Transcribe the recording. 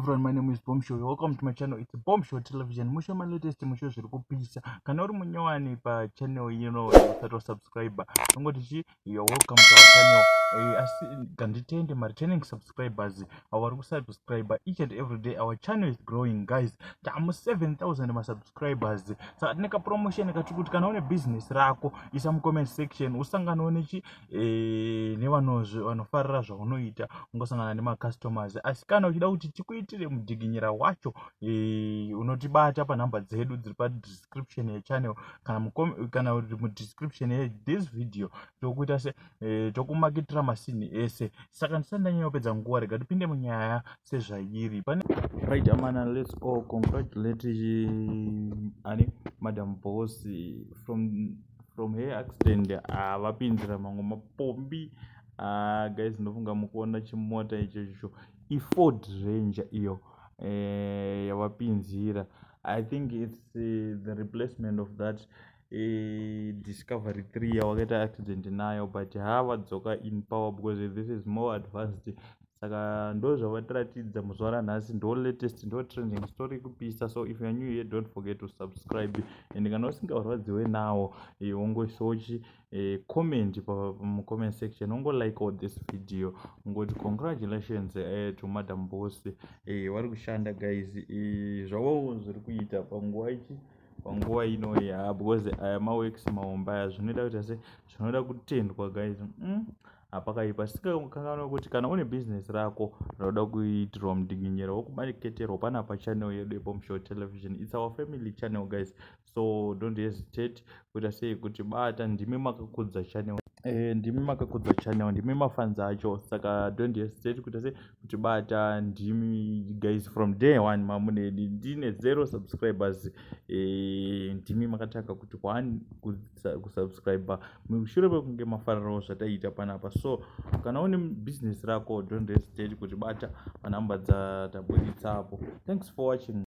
Everyone, my name is Bomb Show. Welcome to my channel. It's Bomb Show Television. Musho malatest, musho zviri kupisa. Kana uri munyowani pachannel ino, usati wasubscribe, ongoti chi, you are welcome to our channel. Asi nganditende mareturning subscribers avo vari kusubscribe each and every day. Our channel is growing, guys. Tamu 7000 masubscribers, saka tine kapromotion katiri kuti kana une business rako, isa mucomment section, usanganawo nechi nevanofarira zvaunoita, ungosangana nemacustomers. Asi kana uchida kuti tikuitire mudhiginyira wacho, unotibata panhamba dzedu dziri padescription yechannel kana kuti mudescription yethis video. Tokuita se tokumaketera masini ese. Saka ndisati ndanyanya kupedza nguva, rega tipinde munyaya sezvairi pane. Right, amana, let's all congratulate ani, Madam Boss, from her accident. Vapinzira mamwe mapombi. Guys, ndofunga mukuona chimota ichocho, iFord Ranger iyo yavapinzira. I think it's the replacement of that Discovery 3 yawakaita accident nayo, but havadzoka in power because this is more advanced. Saka ndo zvavatiratidza muzuva ranhasi, ndo latest, ndo trending story kupisa. So if you are new here, don't forget to subscribe, and kana usingarwadziwe nawo, wongosochi comment mucomment section, ongolike this video, ungoti congratulations to Madam Boss. Vari kushanda, guys. Zvavowo zviri kuita panguva ichi, panguva ino ya, because aya maworks mahombe aya, zvinoita kuti ase zvinoda kutendwa, guys. Hapakaipa. Tisingakanganwa kuti kana une bhizinesi rako rinoda kuitirwa mudinginyero wekumaketerwa panapa, channel yedu yeBomb Television, it's our family channel, guys, so don't hesitate kuita sei, kuti bata. Ndimi makakudza channel, ndimi makakudza channel, ndimi mafans acho, saka don't hesitate kuita sei, kuti bata. Ndimi, guys, from day one mamuneni ndine zero subscribers, ndimi makatanga kuti one kusubscribe mushure mekunge mafarirawo zvataita panapa. So kana une business rako, don't hesitate kuti bata panhamba dzatabuditsapo. Thanks for watching.